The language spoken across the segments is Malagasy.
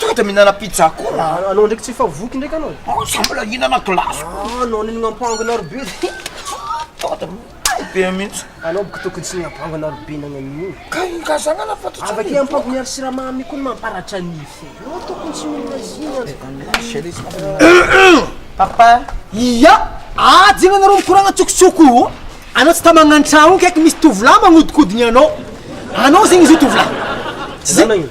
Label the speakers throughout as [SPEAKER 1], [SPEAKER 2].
[SPEAKER 1] Tonga de mihinana pizza koa.
[SPEAKER 2] Anao ndraiky tsy efa voky ndraiky anao.
[SPEAKER 1] Ah, za mbola hihinana glace.
[SPEAKER 2] Ah, anao nihinana ampango anaro be.
[SPEAKER 1] Tonga de milay be mihitsy.
[SPEAKER 2] Anao boka tokony tsy niampango anaro be nagnan'io.
[SPEAKER 1] Ka ka za ngala fantatro.
[SPEAKER 2] Avy ake ampango miaro siramamy koa no mamparatra nify. Anao tokony tsy mihinana izy
[SPEAKER 1] iny. Papa.
[SPEAKER 3] Ia! Ah, zegny anareo mikoragna tsokosoko io. Anao tsy tamagna an-tragno kaiky misy tovolahy magnodikodigny anao. Anao zegny izy io tovolahy. Tsy zay?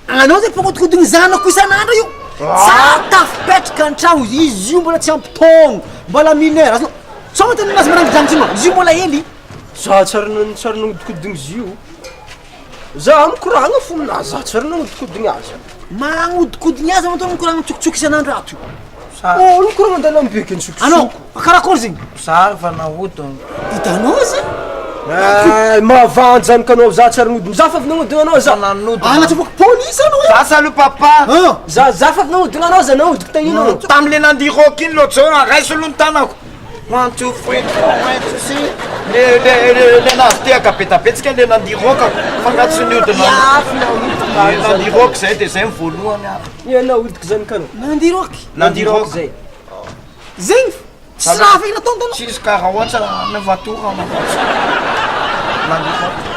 [SPEAKER 3] Anao zay mpagnodikodigny zanako isan'andro io. Tsara tafipetraka an-tragno izy, izy io mbola tsy ampy taogno, mbola mineur. Azonao, sao mahita ninazy marangidranitra anao, izy io mbola hely.
[SPEAKER 2] Za tsy ary nan- tsy ary nagnodikodigny izy io. Za mikoragna fo aminazy, za tsy ary nagnodikodigny azy.
[SPEAKER 3] Magnodikodigny azy anao tô mikoragna mitsokotsoky isan'andro ato io.
[SPEAKER 2] Oh, mikoragna an-dalambe ke nitsokosoko.
[SPEAKER 3] Anao, fa karakory zegny?
[SPEAKER 1] Za efa nahodina.
[SPEAKER 3] Hitanao zegny?
[SPEAKER 2] Eh, mavandy zany kanao za tsy ary nahodina. Za fa avy nagnodina anao za.
[SPEAKER 1] Nanodina.
[SPEAKER 3] Agnatsofoka polisy anao
[SPEAKER 1] Za salut papa.
[SPEAKER 3] Ah.
[SPEAKER 2] Za za fa avy nagnodina anao za nahodiko tagnino anao.
[SPEAKER 1] Tamle nandihy rock iny l'autre jour, raiso aloha ny tanako. One two three four one two three. Le le le le nahazo tehaka be da betsika le nandihy rock fa nga tsy niodina.
[SPEAKER 2] Iafy nahodiko
[SPEAKER 1] Le nandihy rock zay de zay ny voalohany ary.
[SPEAKER 2] Ia nahodiko zany kanao.
[SPEAKER 3] Nandihy rock.
[SPEAKER 1] Nandihy rock.
[SPEAKER 2] zay.
[SPEAKER 3] Zegny tsy raha afaka nataonao.
[SPEAKER 1] Tsisy ka raha ohatra ny fatorana fa tsy nandihy rock.